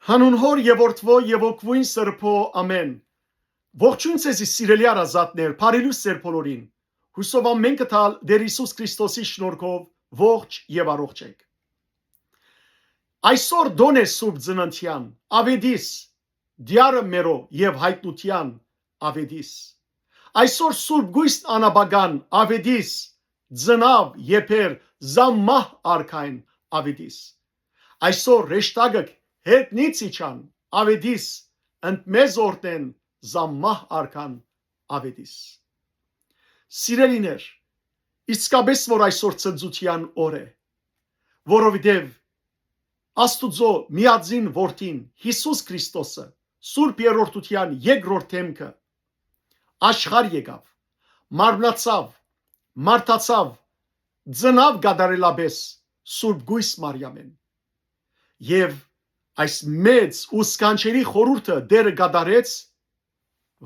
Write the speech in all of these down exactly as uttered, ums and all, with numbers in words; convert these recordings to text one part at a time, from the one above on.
Հանուն Հօր եւ Որդւոյ եւ Հոգւոյն Սրբոյ, ամէն։ Ողջոյն ձեզի, սիրելի հարազատներ, բարի լուսեր բոլորին։ Յուսով ամէնքը տալ Տէր Յիսուս Քրիստոսի շնորհքով ողջ եւ առողջ էք։ Այսօր տօն է Սուրբ Ծննդեան, աւետիս, Տեառը մերոյ եւ յայտնութեան աւետիս։ Այսօր Սուրբ Կոյսն անապական աւետիս, ծնաւ, եփեր, զամմահ արքային աւետիս։ Այսօր հեշտագը հետնից իջան, աւետիս, ընդ մեզ օրհնեն զամմահ արքան աւետիս։ Սիրելիներ, իսկապէս որ այսօր Ծնծութեան օր է, որովհետեւ Աստուծոյ միածին Որդին, Յիսուս Քրիստոսը, Սուրբ Երրորդութեան երկրորդ դէմքը, աշխարհ եկաւ, մարմնացաւ, մարդացաւ, ծնաւ կատարելապէս Սուրբ Կոյս Մարիամէն։ Եւ այս մեծ ու սքանչելի խորհուրդը Տէրը կատարեց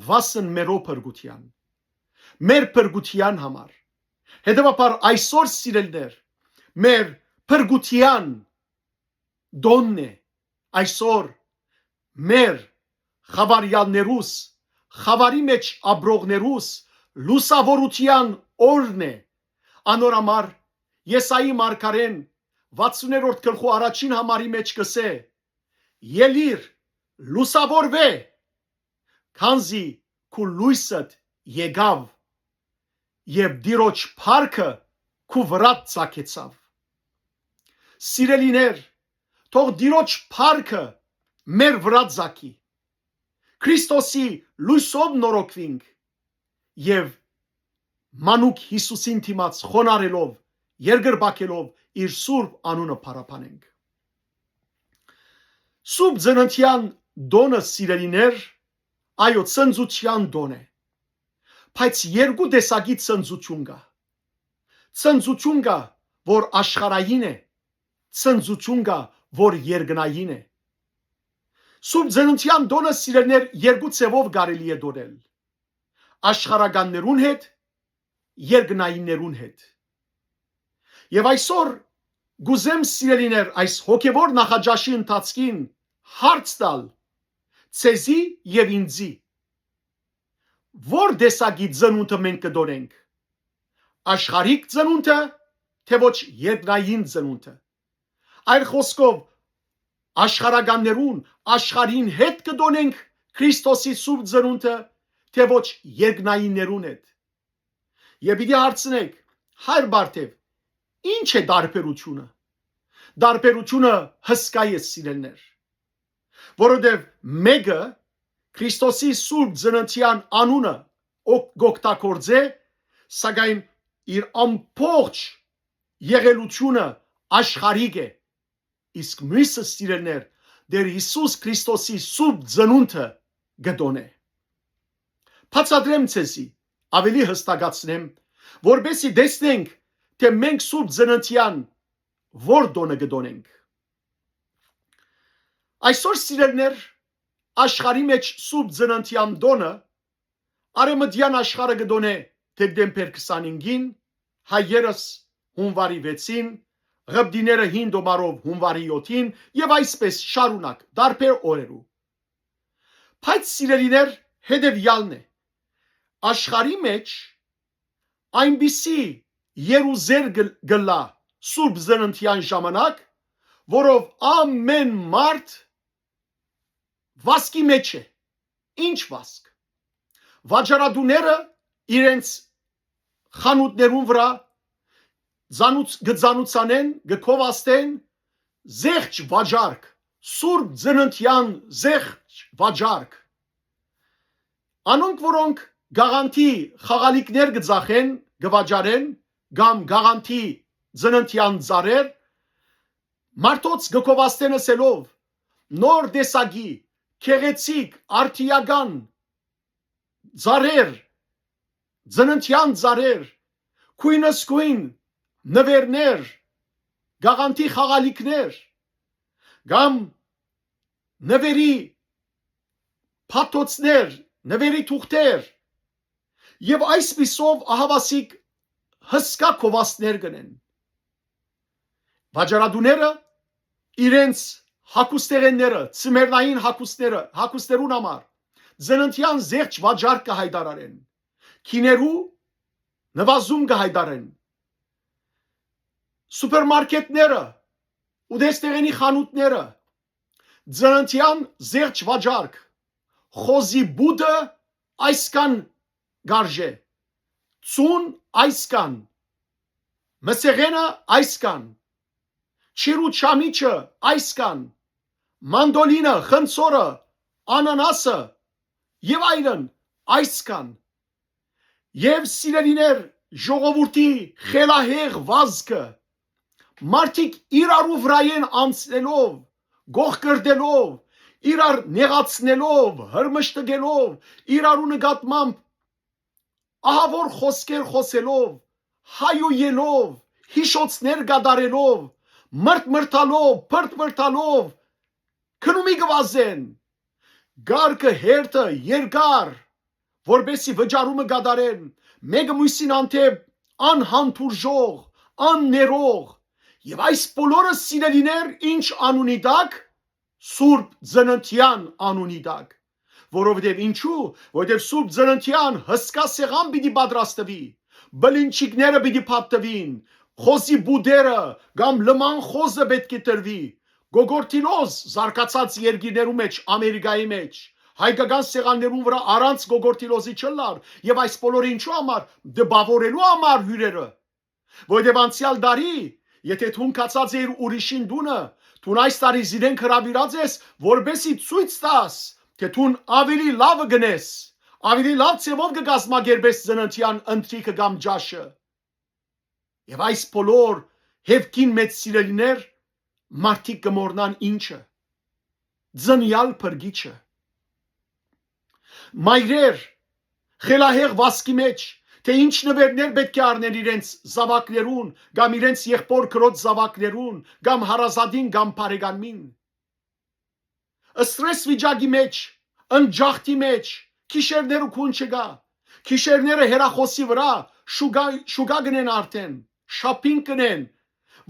վասն մերոյ փրկութեան, մեր փրկութեան համար։ Հետեւաբար այսօր, սիրելիներ, մեր փրկութեան տօնն է, այսօր մեր խաւարեալներուս, խաւարի մէջ ապրողներուս լուսաւորութեան օրն է։ Անոր համար Եսայի մարգարէն վաթսուներորդ գլխու առաջին համարի մէջ կ'ըսէ. «Ելիր, լուսաւորուէ, քանզի քու լոյսդ եկաւ եւ Տիրոջ փառքը քու վրադ ծագեցաւ»։ Սիրելիներ, թող Տիրոջ փառքը մեր վրայ ծագի։ Քրիստոսի լոյսով նորոգուինք եւ մանուկ Յիսուսին դիմաց խոնարհելով, երկրպագելով իր սուրբ անունը փառաբանենք։ Սուրբ Ծննդեան տօնը, սիրելիներ, այո, ծնծութեան տօն է, բայց երկու տեսակի ծնծութիւն կայ։ Ծնծութիւն կայ, որ աշխարհային է, ծնծութիւն կայ, որ երկնային է։ Սուրբ Ծննդեան տօնը, սիրելիներ, երկու ձեւով կարելի է տոնել. աշխարհականներուն հետ, երկնայիններուն հետ։ Եւ այսօր կ'ուզեմ, սիրելիներ, այս հոգեւոր նախաճաշի ընթացքին հարց տալ ձեզի եւ ինձի. ո՞ր տեսակի ծնունդը մենք կը տոնենք, աշխարհիկ ծնունդը, թէ ոչ երկնային ծնունդը։ Այլ խօսքով, աշխարհականներուն, աշխարհին հետ կը տոնենք Քրիստոսի Սուրբ Ծնունդը, թէ ոչ երկնայիններուն հետ։ Եւ պիտի հարցնեք. «Հայր Բարթեւ, ի՞նչ է տարբերութիւնը»։ Տարբերութիւնը հսկայ է, սիրելիներ, որովհետեւ մէկը Քրիստոսի Սուրբ Ծննդեան անունը օգ-, կ'օգտագործէ, սակայն իր ամբողջ եղելութիւնը աշխարհիկ է, իսկ միւսը, սիրելիներ, Տէր Յիսուս Քրիստոսի Սուրբ Ծնունդը կը տոնէ։ Բացատրեմ ձեզի, աւելի յստակացնեմ, որպեսզի տեսնենք, թէ մենք Սուրբ Ծննդեան ո՞ր տօնը կը տոնենք։ Այսօր, սիրելիներ, աշխարհի մէջ Սուրբ Ծննդեան տօնը արեւմտեան աշխարհը կը տոնէ դեկտեմբեր քսանհինգին, հայերս հունուարի վեցին, ղպտիները հին տոմարով հունուարի յոթին եւ այսպես շարունակ, տարբեր օրերու։ Բայց, սիրելիներ, հետեւեալն է. աշխարհի մէջ այնպիսի երուզեր կը-, կ'ըլլայ Սուրբ Ծննդեան ժամանակ, որով ամէն մարդ վազքի մէջ է։ Ի՞նչ վազք։ Վաճառատուները իրենց խանութներուն վրայ ծանուց-, կը ծանուցանեն, կը գովազդեն զեղչ վաճառք, Սուրբ Ծննդեան զեղչ վաճառք։ Անոնք, որոնք գաղանդի խաղալիքներ կը ծախեն, կը վաճառեն, կամ գաղանդի ծննդեան ծառեր, մարդոց կը գովազդեն ըսելով նոր տեսակի, գեղեցիկ, արդիական ծառեր, ծննդեան ծառեր, գոյնզգոյն նուէրներ, գաղանդի խաղալիքներ, կամ նուէրի փաթթոցներ, նուէրի թուղթեր, եւ այսպիսով ահաւասիկ հսկայ գովազդներ կ'ընեն։ Վաճառատուները իրենց հագուստեղէնները, ձմեռնային հագուստները, հագուստներուն համար, ծննդեան զեղչ վաճառք կը յայտարարեն, գիներու նուազում կը յայտարեն, սուպերմարկետները, ուտեստեղէնի խանութները, ծննդեան զեղչ վաճառք, խոզի բուդը այսքան կ'արժէ, ծուն այսքան, մսեղէնը այսքան, չիրու չամիչը այսքան, մանդոլինը, խնձորը, անանասը եւ այլն այսքան։ Եւ սիրելիներ, ժողովուրդի խելահեղ վազքը, մարդիկ իրարու վրայէն անցնելով, գողկրտելով, իրար նեղացնելով, հրմշտկելով, իրարու նկատմամբ ահաւոր խօսքեր խօսելով, հայոյելով, յիշոցներ կատարելով, մրթմրթալով, փրթմրթալով, գնումի կը վազեն։ Կարգը, հերթը երկար, որպեսզի վճարումը կատարեն, մէկը մյուսին հանդէպ անհանդուրժող, աններող, եւ այս բոլորը, սիրելիներ, ինչ անունի տակ, Սուրբ Ծննդեան անունի տակ։ Որովհետեւ ինչու՞, որովհետեւ Սուրբ Ծննդեան հսկայ սեղան պիտի պատրաստուի, բլինչիկները պիտի փաթթուին, խոզի բուդերը կամ լման խոզը պէտք է տրուի, կոկորտիլոզ զարգացած երկիրներու մէջ, Ամերիկայի մէջ, հայկական սեղաններուն վրայ առանց կոկորտիլոզի չըլլար, եւ այս բոլորը ինչու համար, դպաւորելու համար հիւրերը, որովհետեւ անցեալ տարի, եթէ դուն գացած էիր ուրիշին տունը, դուն այս տարի զիրենք հրաւիրած ես, որպեսզի ցոյց տաս, թէ դուն աւելի լաւը կ'ընես, աւելի լաւ ձեւով կը կազմակերպես ծննդեան ընթրիքը կամ ճաշը։ Եւ այս բոլոր հեւքին մէջ, սիրելիներ, մարդիկ կը մոռնան ինչը, ծնեալ փրկիչը։ Մայրեր, խելահեղ վազքի մէջ, թէ ինչ նուէրներ պէտք է առնեն իրենց զաւակներուն կամ իրենց եղբօր քրոջ զաւակներուն կամ հարազատին կամ բարեկամին։ Սթրես վիճակի մէջ, ընջախտի մէջ, գիշերները քուն չկայ, գիշերները հեռախօսի վրայ շուկայ, շուկայ կ'ընեն արդէն, շապինկ կ'ընեն,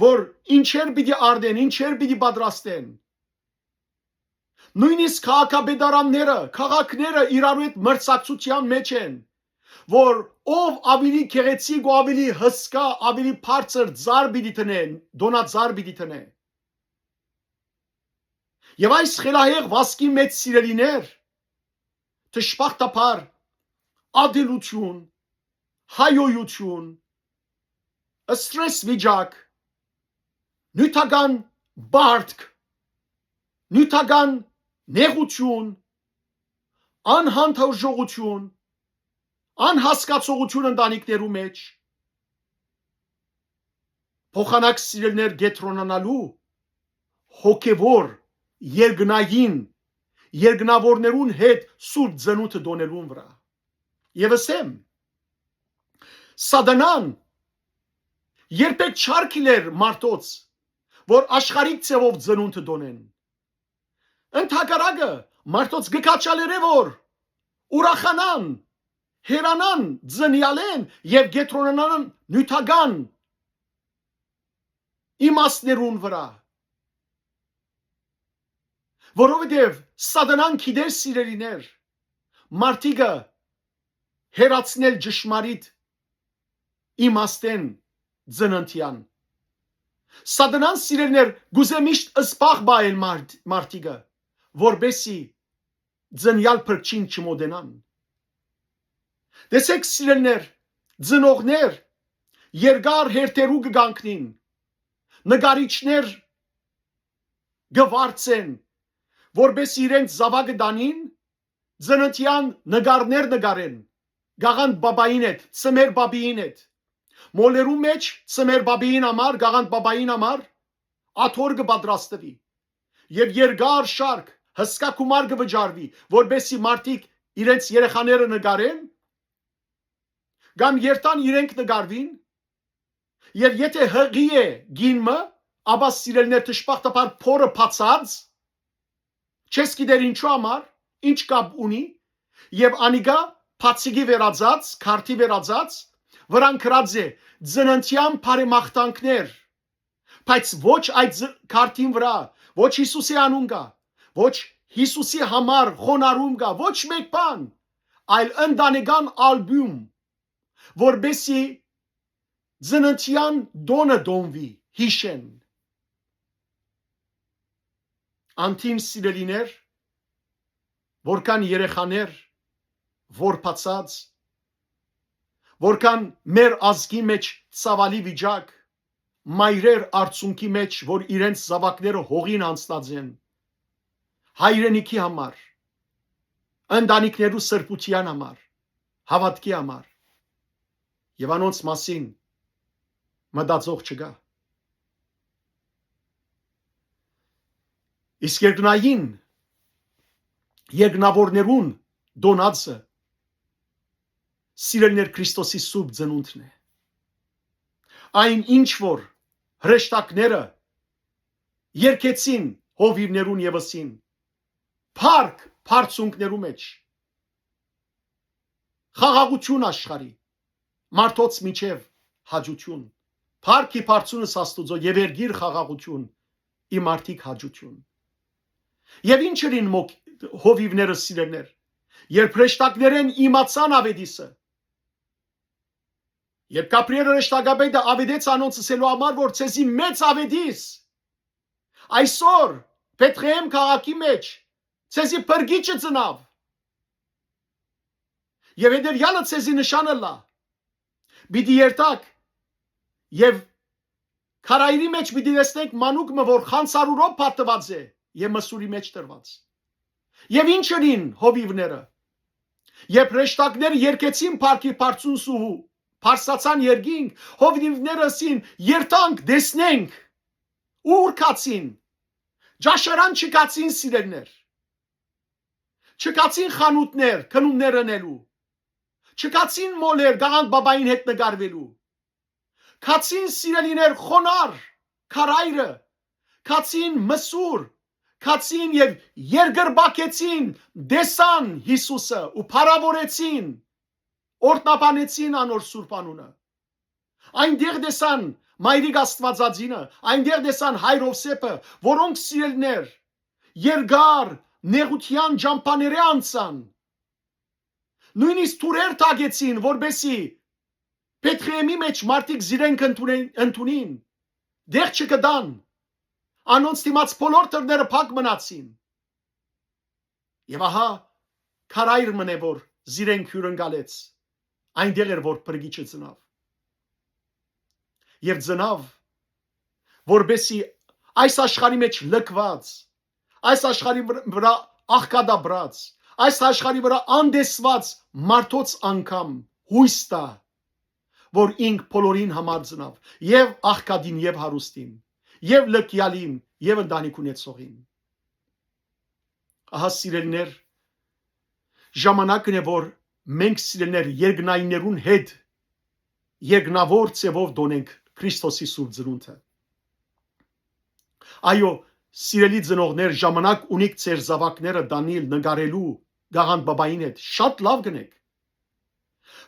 որ ինչեր պիտի առնեն, ինչեր պիտի պատրաստեն։ Նոյնիսկ քաղաքապետարանները, քաղաքները իրարու հետ մրցակցութեան մէջ են, որ ով աւելի գեղեցիկ ու աւելի հսկայ, աւելի բարձր ծառ պիտի դնեն, տօնածառ պիտի դնեն։ Եւ այս խելահեղ վազքի մէջ, սիրելիներ, դժբախտաբար, ատելութիւն, հայոյութիւն, սթրես վիճակ, նիւթական բարդք, նիւթական նեղութիւն, անհանդուրժողութիւն, անհասկացողութիւն ընտանիքներու մէջ, փոխանակ, սիրելիներ, կեդրոնանալու հոգեւոր, երկնային, երկնաւորներուն հետ Սուրբ Ծնունդը տօնելուն վրայ։ Եւս եմ, Սատանան երբեք չարգիլեր մարդոց, որ աշխարհիկ ձևով ծնունդը տօնեն։ Ընդհակառակը, մարդոց կը քաջալերէ, որ ուրախանան, հեռանան ծնեալէն եւ կեդրոնանան նիւթական իմաստներուն վրայ։ Որովհետեւ Սատանան գիտեր, սիրելիներ, մարդիկը հեռացնել ճշմարիտ իմաստէն, ծննդեան։ Սատանան, սիրելիներ, կ'ուզէ միշտ սպաղ պահել մարդ-, մարդիկը, որպեսզի ծնեալ փրկչին չմոտենան։ Տեսեք, սիրելիներ, ծնողներ երկար հերթերու կը կանգնին, նկարիչներ կը վարձեն, որպեսզի իրենց զաւակը տանին, ծննդեան նկարներ նկարեն, գաղանդ պապային հետ, ծմեր պապիին հետ։ Մոլերու մէջ ծմեր պապիին համար, գաղանդ պապային համար աթոռ կը պատրաստուի։ Եւ երկար շարք, հսկայ գումար կը վճարուի, որպեսզի մարդիկ իրենց երեխաները նկարեն, կամ երթան իրենք նկարուին, եւ եթէ յղի է կին մը, ապա, սիրելիներ, դժբախտաբար փորը բացած, չես գիտեր ինչու համար, ինչ կապ ունի, եւ անիկա բացիկի վերածած, քարտի վերածած, վրան գրած է «Ծննդեան բարեմաղթանքներ», բայց ոչ այդ զ-, քարտին վրայ, Ոչ Յիսուսի անուն կայ, ոչ Յիսուսի համար խոնարհում կայ, ոչ մէկ բան, այլ ընտանեկան ալբիւմ, որպէսզի ծննդեան տօնը տոնուի, յիշեն։ Անդին, սիրելիներ, որքան երեխաներ որբացած, որքան մեր ազգի մէջ ցաւալի վիճակ, մայրեր արցունքի մէջ, որ իրենց զաւակները հողին յանձնած են, հայրենիքի համար, ընտանիքներու սրբութեան համար, հաւատքի համար, եւ անոնց մասին մտածող չկայ։ Իսկ երկնային երկնաւորներուն տոնածը, սիրելիներ, Քրիստոսի սուրբ ծնունդն է։ Այն ինչ որ հրեշտակները երգեցին հովիւներուն եւ ըսին. «Փառք բարձունքներու մէջ, խաղաղութիւն աշխարհի, մարդոց միջեւ հաճութիւն, փառք ի բարձունս Աստուծոյ եւ երկիր խաղաղութիւն, ի մարդիկ հաճութիւն»։ Եւ ինչ ըրին մոք հովիւները, սիրելիներ, երբ հրեշտակներէն իմացան աւետիսը, երբ Գաբրիէլ հրեշտակապետը աւետեց անոնց ըսելու համար, որ ձեզի մեծ աւետիս, այսօր Բեթղեհեմ քաղաքի մէջ ձեզի փրկիչը ծնաւ, եւ հետեւեալը ձեզի նշան ըլլայ. պիտի երթաք եւ քարայրի մէջ պիտի տեսնենք մանուկ մը, որ խանցարուրով փաթթուած է եւ մսուրի մէջ դրուած։ Եւ ինչ ըրին հովիւները, երբ հրեշտակները երգեցին փառքի բարձունս ու բարձրացան երկինք, հովիւները ըսին. «Երթանք, տեսնենք»։ Ո՞ւր գացին, ճաշարան չգացին, սիրելիներ, չգացին խանութներ գնումներ ընելու, չգացին մոլեր գաղանդ բաբային հետ նկարուելու, գացին, սիրելիներ, խոնար քարայրը, գացին մսուր, գացին եւ երկրպագեցին, տեսան Յիսուսը ու փառաւորեցին, օրհնաբանեցին անոր սուրբ անունը։ Այնտեղ տեսան Մայրիկ Աստուածածինը, այնտեղ տեսան Հայր Ովսեփը, որոնք, սիրելիներ, երկար նեղութեան ճամբաներէ անցան, նոյնիսկ թուրեր թակեցին, որպէսզի Բեթղեհեմի մէջ մարդիկ զիրենք ընդունեն, ընդունին, տեղ չկտան, անոնց դիմաց բոլոր դռները փակ մնացին։ Եւ ահա, քարայր մըն է, որ զիրենք հիւրընկալեց, այնտեղ էր, որ փրկիչը ծնաւ։ Եւ ծնաւ, որպէսզի այս աշխարհի մէջ լքուած, այս աշխարհի վր-, վրայ աղքատաբրած, այս աշխարհի վրայ անտեսուած մարդոց անգամ յոյս տայ, որ ինք բոլորին համար ծնաւ, եւ աղքատին, եւ հարուստին, եւ լքեալին, եւ ընտանիք ունեցողին։ Ահա, սիրելիներ, ժամանակն է, որ մենք, սիրելիներ, երկնայիններուն հետ երկնաւոր ձևով տոնենք Քրիստոսի սուրբ ծնունդը։ Այո, սիրելի ծնողներ, ժամանակ ունիք ձեր զաւակները տանիլ, նկարելու գաղանդ բաբային հետ, շատ լաւ կ'ընէք,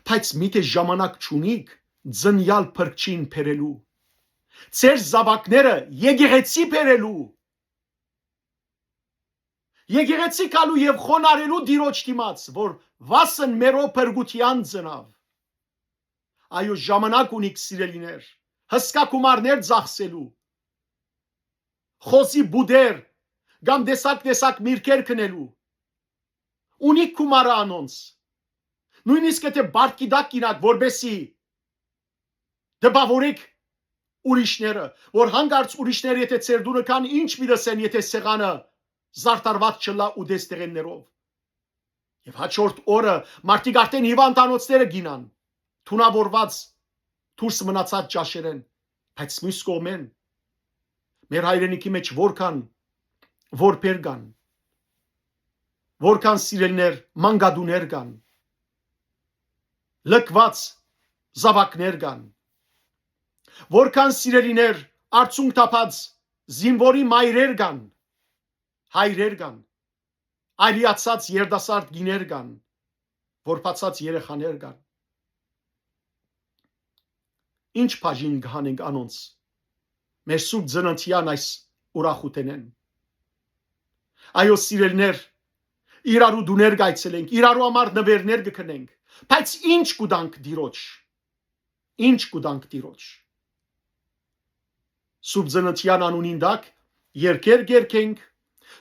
բայց միթէ ժամանակ չունիք ծնեալ փրկչին բերելու, ձեր զաւակները եկեղեցի բերելու, եկեղեցի գալու եւ խոնարհելու Տիրոջ դիմաց, որ վասն մերոյ փրկութեան ծնաւ։ Այո, ժամանակ ունիք, սիրելիներ, հսկայ գումարներ ծախսելու, խոզի բուդեր կամ տեսակ-տեսակ միրգեր գնելու։ Ունիք գումարը անոնց։ Նոյնիսկ եթէ պարտքի տակ գնաք, որպէսզի տպաւորեք ուրիշները, որ հանկարծ ուրիշները, եթէ ձեր տունը գան, ինչ պիտի ըսեն, եթէ սեղանը զարդարուած չըլլայ ուտեստեղէններով։ Եւ հաջորդ օրը մարդիկ արդեն հիւանդանոցները գինան, թունաւորուած դուրս մնացած ճաշերէն, բայց մյուս կողմէն մեր հայրենիքի մէջ որքան որբեր կան, որքան, սիրելիներ, մանկատուներ կան, լքուած զաւակներ կան, որքան, սիրելիներ, արցունք թափած զինուորի մայրեր կան, հայրեր կան, այլիացած երիտասարդ կիներ կան, որբացած երեխաներ կան։ Ինչ բաժին կը հանենք անոնց մեր սուրբ ծննդեան այս ուրախութենէն։ Այո, սիրելիներ, իրարու տուներ կայցելենք, իրարու համար նուէրներ կը քնենք, բայց ի՞նչ կու տանք Տիրոջ։ Ի՞նչ կու տանք Տիրոջ։ Սուրբ Ծննդեան անունին տակ երկեր կերգենք,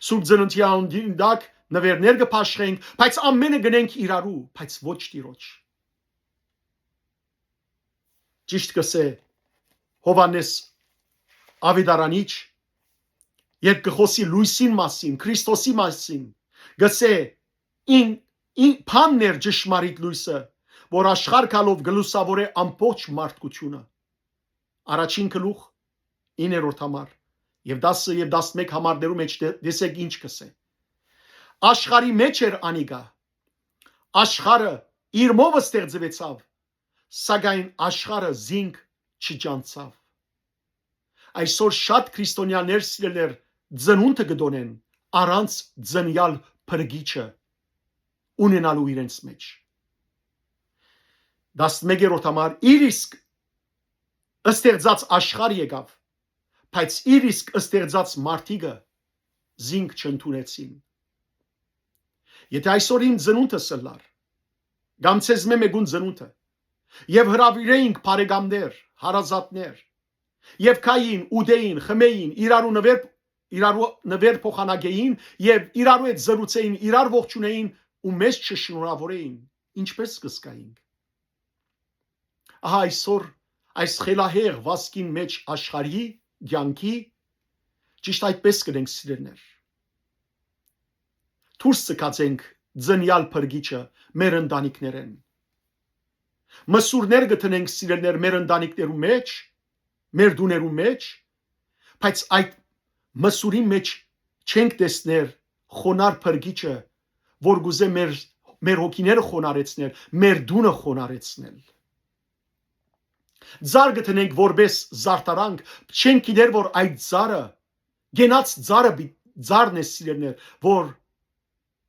Սուրբ Ծննդեան անունին տակ նուէրներ կը բաշխենք, բայց ամէնը գնենք իրարու, բայց ոչ Տիրոջ։ Ճիշդ կ'ըսէ Յովհաննէս Աւետարանիչ, երբ կը խօսի լոյսին մասին, Քրիստոսի մասին, կ'ըսէ. «Ին, ին, բանն էր ճշմարիտ լոյսը, որ աշխարհ գալով կը լուսաւորէ ամբողջ մարդկությունը»։ Առաջին գլուխ, իններորդ համար, եւ տասը եւ տասնմէկ համարներու մէջ տե-, տեսեք ինչ կ'ըսէ. «Աշխարհի մէջ էր անիկա, աշխարհը իրմով ստեղծուեցաւ, սակայն աշխարհը զինք չճանչցաւ»։ Այսօր շատ քրիստոնեաներ, սիրելիներ, ծնունդը կը տոնեն առանց ծնեալ փրկիչը ունենալու իրենց մէջ։ Տասնմեկերորդ համար, իր իսկ ստեղծած աշխարհ եկաւ, բայց իր իսկ ստեղծած մարդիկը զինք չընդունեցին։ Եթե այսօր իմ ծնունդս ըլլար, կամ ձեզմէ մէկուն ծնունդը, եւ հրաւիրէինք բարեկամներ, հարազատներ, եւ քային, ուտէին, խմէին, իրարու նուէր, իրարու նուէր փոխանակէին եւ իրարու հետ զրուցէին, իրար ողջունէին ու մեզ չշնորհաւորէին, ինչպե՞ս կ'զգայինք։ Ահա այսօր այս խելահեղ վազքին մէջ աշխարհի կեանքի ճիշդ այդպէս կ'ընենք, սիրելիներ։ Դուրս ձգած ենք ծնեալ փրկիչը մեր ընտանիքներէն։ Մսուրներ կը դնենք, սիրելիներ, մեր ընտանիքներու մէջ, մեր տուներու մէջ, բայց այդ մսուրին մէջ չենք տեսներ խոնար փրկիչը, որ կ'ուզէ մեր, մեր հոգիները խոնարեցնել, մեր տունը խոնարեցնել։ Ձար կը դնենք որպէս զարդարանք, չենք գիտեր, որ այդ ձարը, կենաց ձարը պի-, ձարն է, սիրելիներ, որ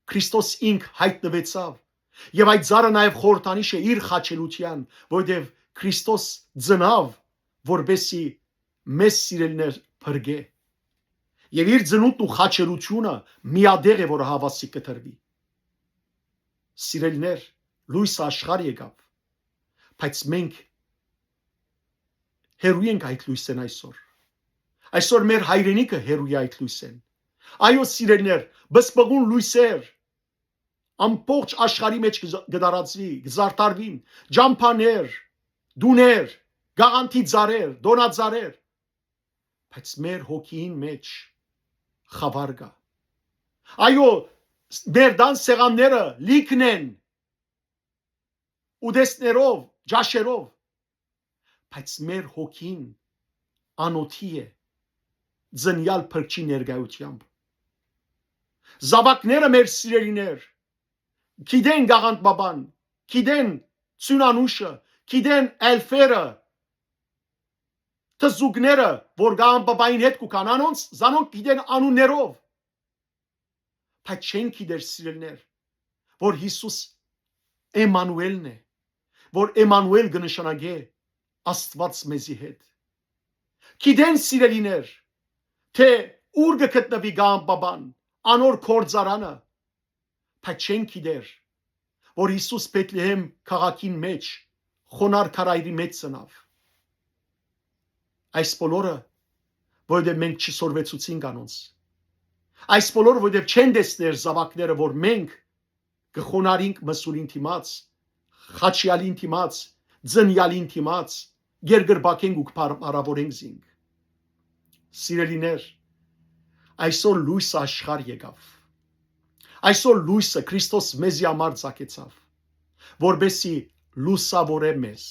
Քրիստոս ինք յայտնուեցաւ, եւ այդ ձարը նաեւ խորհրդանիշ է իր խաչելութեան, որովհետեւ Քրիստոս ծնաւ, որպէսզի մեզ, սիրելիներ, փրկէ։ Եւ իր ծնունդն ու խաչելութիւնը միատեղ է, որ հաւասիկ կը տրուի։ Սիրելիներ, լոյսը աշխարհ եկաւ, բայց մենք հեռու ենք այդ լոյսէն այսօր։ Այսօր մեր հայրենիքը հեռու է այդ լոյսէն։ Այո, սիրելիներ, բսպղուն լոյսեր ամբողջ աշխարհի մէջ կը, կը տարածուի, կը զարդարուին, ճամբաներ, տուներ, գաղանդի ծառեր, տոնածառեր, բայց մեր հոգիին մէջ խաւար կայ։ Այո, մեր տան սեղանները լիքն են ուտեստներով, ճաշերով, բայց մեր հոգին անօթի է ծնեալ փրկչի ներկայութեամբ։ Զաւակները, մեր սիրելիներ, գիտեն գաղանդ բաբան, գիտեն ծուն անուշը, գիտեն էլֆերը, թզուկները, որ գաղանդ բաբային հետ կու գան, անոնց, զանոնք գիտեն անուններով, բայց չեն գիտեր, սիրելիներ, որ Յիսուս Էմանուելն է, որ Էմանուել կը նշանակէ Աստուած մեզի հետ։ Գիտեն, սիրելիներ, թէ ուր կը գտնուի գաղանդ բաբան, անոր գործարանը, բայց չեն գիտեր, որ Յիսուս Բեթլեհեմ քաղաքին մէջ, խոնար քարայրի մէջ ծնաւ։ Այս բոլորը, որովհետեւ մենք չսորվեցուցինք անոնց։ Այս բոլորը, որովհետեւ չեն տեսներ զաւակները, որ մենք կը խոնարհինք մսուրին դիմաց, խաչեալին դիմաց, ծնեալին դիմաց, կերկրպագենք ու կփառավորենք զինք։ Սիրելիներ, այսօր լոյսը աշխարհ եկաւ։ Այսօր լոյսը Քրիստոս մեզի համար ծագեցաւ, որպեսզի լուսաւորէ մեզ։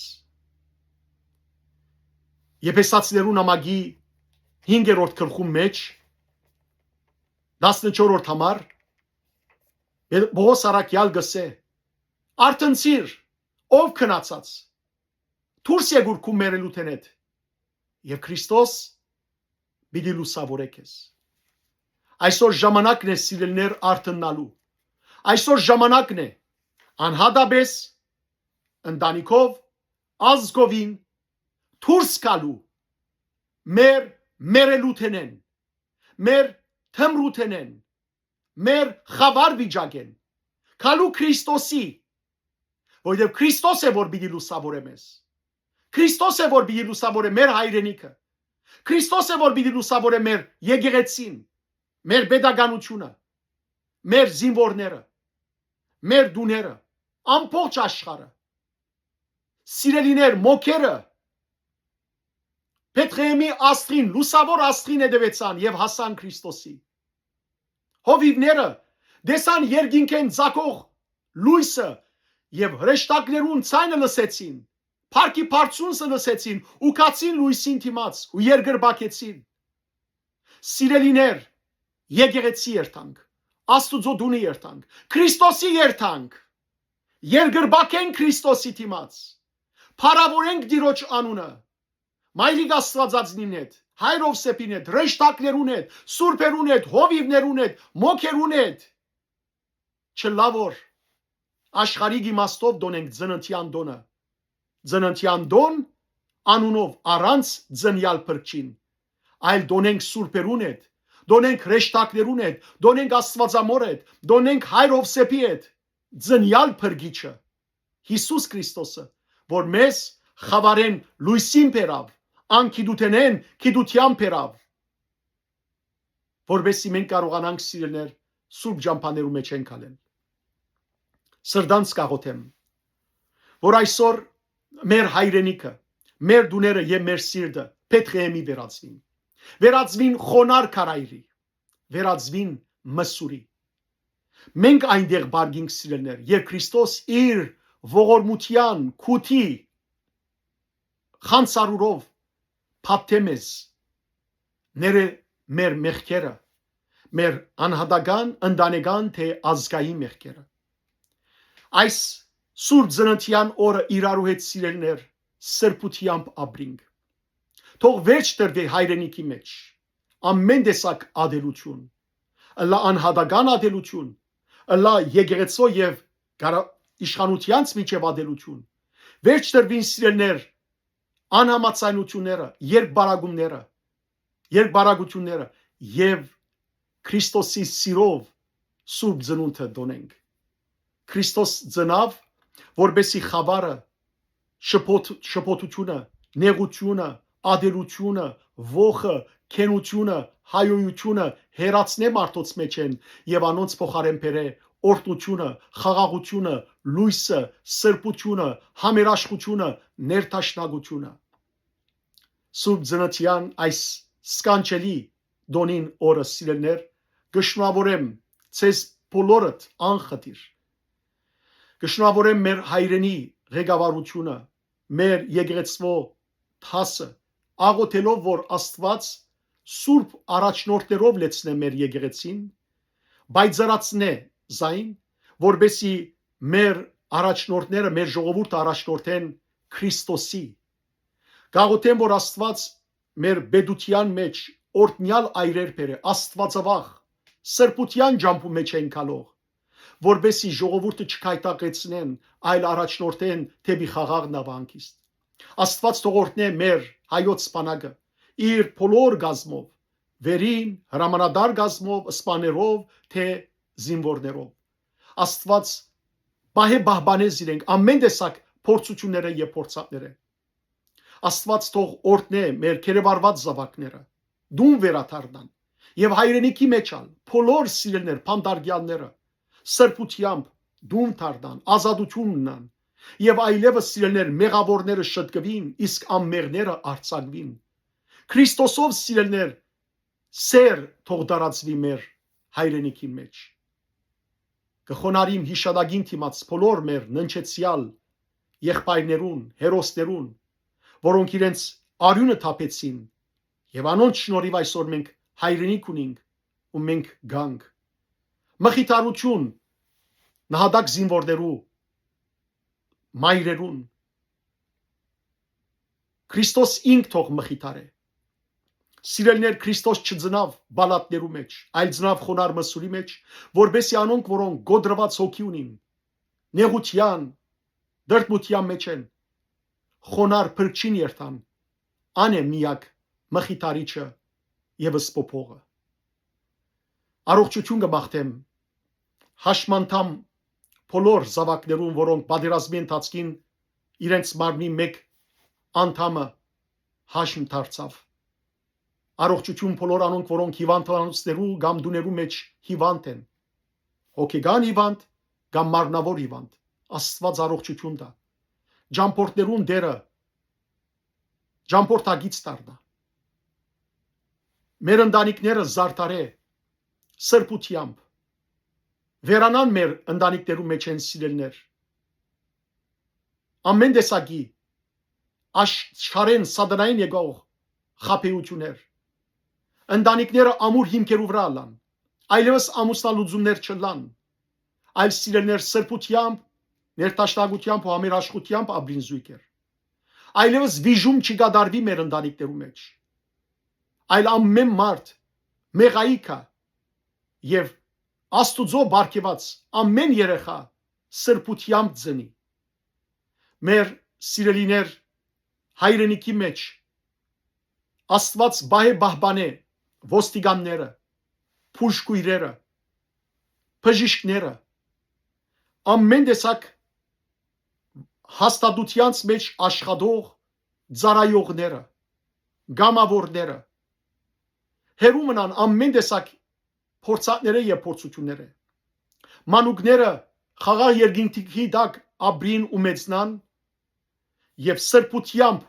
Եփեսացիներու նամակի հինգերորդ գլխուն մէջ, տասնչորրորդ համար, Պողոս առաքեալ կ'ըսէ. «Արթնցիր, ով քնացած, դուրս եկուր քու մեռելութենէդ, եւ Քրիստոս պիտի լուսաւորէ քեզ»։ Այսօր ժամանակն է, սիրելիներ, արթննալու։ Այսօր ժամանակն է անհատապես ընտանիքով, ազգովին դուրս գալու մեր մեռելութենէն, մեր թմրութենէն, մեր խաւար վիճակէն, գալու Քրիստոսի, որովհետեւ Քրիստոս է, որ պիտի լուսաւորէ մեզ։ Քրիստոս է, որ պիտի լուսաւորէ մեր հայրենիքը։ Քրիստոս է, որ պիտի լուսաւորէ մեր եկեղեցին, մեր պետականութիւնը, մեր զինուորները, մեր տուները, ամբողջ աշխարհը։ Սիրելիներ, մոքերը Բեթղեհեմի աստղին, լուսաւոր աստղին հետեւեցան եւ հասան Քրիստոսի։ Հովիւները տեսան երկինքէն ծագող լոյսը եւ հրեշտակներուն ձայնը լսեցին, փառքի բարձունքը լսեցին ու գացին լոյսին դիմաց ու երկրպագեցին։ Սիրելիներ, եկեղեցի երթանք, Աստուծոյ տունը երթանք, Քրիստոսի երթանք, երկրպագենք Քրիստոսի դիմաց, փառաւորենք Տիրոջ անունը, Մայրիկ Աստուածածնին հետ, Հայր Յովսէփին հետ, հրեշտակներուն հետ, սուրբերուն հետ, հովիւներուն հետ, մոքերուն հետ, չլա որ աշխարհիկ իմաստով տոնենք ծննդեան տօնը, ծննդեան տօն անունով, առանց ծնեալ փրկչին, այլ տոնենք սուրբերուն հետ, տոնենք հրեշտակներուն հետ, տոնենք Աստուածամոր հետ, տոնենք Հայր Յովսէփի հետ, ծնեալ փրկիչը, Յիսուս Քրիստոսը, որ մեզ խաւարէն լոյսին բերաւ, անգիտութենէն գիտութեան բերաւ, որպեսզի մենք կարողանանք, սիրելիներ, սուրբ ճամբաներու մէջ ենք ալել։ Սրտանց կաղոթեմ, որ այսօր մեր հայրենիքը, մեր տուները եւ մեր սիրտը Բեթղեհեմի վերածուին, վերածուին խոնար քարայրի, վերածուին մսուրի։ Մենք այնտեղ բարգինք, սիրելիներ, եւ Քրիստոս իր ողորմութեան քութի խանցարուրով փաթթէ մեզ, ներէ մեր մեղքերը, մեր անհատական, ընտանեկան թէ ազգային մեղքերը։ Այս Սուրբ Ծննդեան օրը իրարու հետ, սիրելիներ, սրբութեամբ ապրինք։ Թող վերջ տրուի հայրենիքի մէջ ամէն տեսակ ատելութիւն, ըլլայ անհատական ատելութիւն, ըլլայ եկեղեցւոյ եւ գարա-, իշխանութեանց միջեւ ատելութիւն։ Վերջ տրուին, սիրելիներ, անհամաձայնութիւնները, երկբարակումները, երկբարակութիւնները եւ Քրիստոսի սիրով Սուրբ Ծնունդը տոնենք։ Քրիստոս ծնաւ, որպեսզի խաւարը, շփոթ-, շփոթութիւնը, նեղութիւնը, ատելութիւնը, ոխը, քենութիւնը, հայոյութիւնը հեռացնէ մարդոց մէջէն եւ անոնց փոխարէն բերէ օրհնութիւնը, խաղաղութիւնը, լոյսը, սրբութիւնը, համերաշխութիւնը, ներդաշնակութիւնը։ Սուրբ Ծննդեան այս սքանչելի տօնին օրը, սիրելիներ, կը շնորհաւորեմ ձեզ բոլորդ անխտիր։ Կը շնորհաւորեմ մեր հայրենի ղեկավարութիւնը, մեր եկեղեցւոյ դասը, աղօթելով որ Աստուած սուրբ առաջնորդներով լեցնէ մեր եկեղեցին, պայծառացնէ զայն, որպեսզի մեր առաջնորդները, մեր ժողովուրդը առաջնորդեն Քրիստոսի։ Կաղոթեմ որ Աստուած մեր պետութեան մէջ օրհնեալ այրեր բերէ, աստուածավախ, սրբութեան ճամբու մէջ են գալող, որպեսզի ժողովուրդը չքայտակեցնեն, այլ առաջնորդեն դէպի խաղաղ նավահանգիստ։ Աստուած թող օրհնէ մեր հայոց բանակը, իր բոլոր գազմով, վերին, հրամանատար գազմով, սպաներով, թէ զինուորներով։ Աստուած պահէ պահպանէ զիրենք ամէն տեսակ փորձութիւնները եւ փորձանքները։ Աստուած թող օրհնէ մեր գերեվարուած զաւակները, տուն վերադառնան եւ հայրենիքի մէջ ալ բոլոր սիրելիներ, փանդարգեալները սրբութեամբ տուն դառնան, ազատութիւն ունենան եւ այլեւս, սիրելիներ, մեղաւորները շտկուին, իսկ անմեղները արձակուին։ Քրիստոսով, սիրելիներ, սէր թող տարածուի մեր հայրենիքին մէջ։ Կը խոնարհիմ յիշատակին դիմաց բոլոր մեր ննջեցեալ եղբայրներուն, հերոսներուն, որոնք իրենց արիւնը թափեցին, եւ անոնց շնորհիւ այսօր մենք հայրենիք ունինք ու մենք կանք։ Մխիթարութիւն նահատակ զինուորներու մայրերուն։ Քրիստոս ինք թող մխիթարէ։ Սիրելիներ, Քրիստոս չծնաւ պալատներու մէջ, այլ ծնաւ խոնար մսուրի մէջ, որպեսզի անոնք, որոնք գոդրուած հոգի ունին, նեղութեան, դրդմութեան մէջ են, խոնար փրկչին երթան, ան է միակ մխիթարիչը եւ սփոփողը։ Առողջութիւն կը մաղթեմ հաշմանդամ բոլոր զաւակներուն, որոնք պատերազմի ընթացքին իրենց մարմնի մէկ անդամը հաշմ դարձաւ։ Առողջութիւն բոլոր անոնք, որոնք հիւանդանոցներու կամ տուներու մէջ հիւանդ են, հոգեկան հիւանդ կամ մարմնաւոր հիւանդ։ Աստուած առողջութիւն տայ։ Ճամբորդներուն Տէրը ճամբորդագիծ դառնայ։ Մեր ընտանիքները զարդարէ սրբութեամբ։ Վերանան մեր ընտանիքներու մէջ են սիրելներ ամէն տեսակի, աշխարհէն, սատանային եկող խաբեութիւններ։ Ընտանիքները ամուր հիմքերու վրայ ըլլան, այլեւս ամուսնալուծումներ չըլլան, այլ սիրելներ սրբութեամբ, ներդաշնակութեամբ ու համերաշխութեամբ ապրին զոյգեր։ Այլեւս վիժում չի կատարուի մեր ընտանիքներու մէջ, այլ ամէն մարդ մեղայիքա եւ Աստուծոյ պարգեւած ամէն երեխայ սրբութեամբ ծնի։ Մեր սիրելիներ, հայրենիքի մէջ Աստուած պահէ պահպանէ ոստիկանները, բուժքոյրերը, բժիշկները, ամէն տեսակ հաստատութեանց մէջ աշխատող ծառայողները, կամաւորները, հեռու մնան ամէն տեսակ փորձանքները եւ փորձութիւնները։ Մանուկները խաղաղ երկինքի տակ ապրին ու մեծնան եւ սրբութեամբ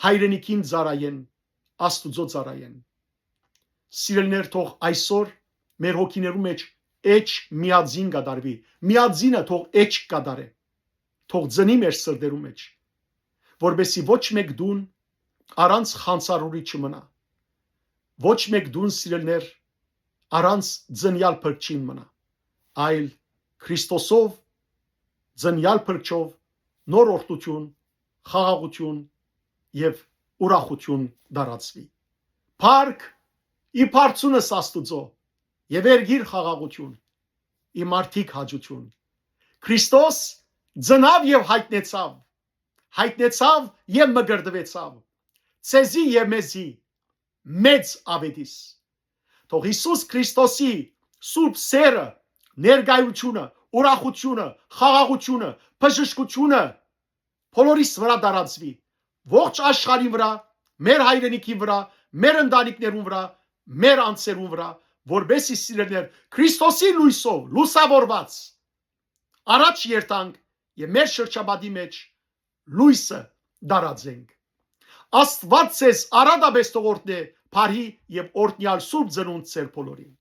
հայրենիքին ծառայեն, Աստուծոյ ծառայեն։ Սիրելներ, թող այսօր մեր հոգիներու մէջ էջ միածին կատարուի։ Միածինը թող էջ կատարէ, թող ծնի մեր սրտերու մէջ, որպեսզի ոչ մէկ տուն առանց խանցարուրի չմնայ, ոչ մէկ տուն, սիրելներ, առանց ծնեալ փրկչին մնայ, այլ Քրիստոսով, ծնեալ փրկչով նոր օրհնութիւն, խաղաղութիւն եւ ուրախութիւն տարածուի։ Փառք ի բարձունս Աստուծոյ եւ երկիր խաղաղութիւն, ի մարդիկ հաճութիւն։ Քրիստոս ծնաւ եւ յայտնեցաւ, յայտնեցաւ եւ մկրտուեցաւ, ձեզի եւ մեզի մեծ աւետիս։ Թող Յիսուս Քրիստոսի սուրբ սերը, ներկայութիւնը, ուրախութիւնը, խաղաղութիւնը, բժշկութիւնը բոլորիս վրայ տարածուի, ողջ աշխարհին վրայ, մեր հայրենիքին վրայ, մեր ընտանիքներուն վրայ, մեր անձերուն վրայ, որպեսզի, սիրելներ, Քրիստոսի լոյսով լուսաւորուած առաջ երթանք եւ մեր շրջապատի մէջ լոյսը տարածենք։ Աստուած ձեզ արատապէս թող օրհնէ բարի եւ օրհնեալ սուրբ ծնունդ ձեր բոլորին։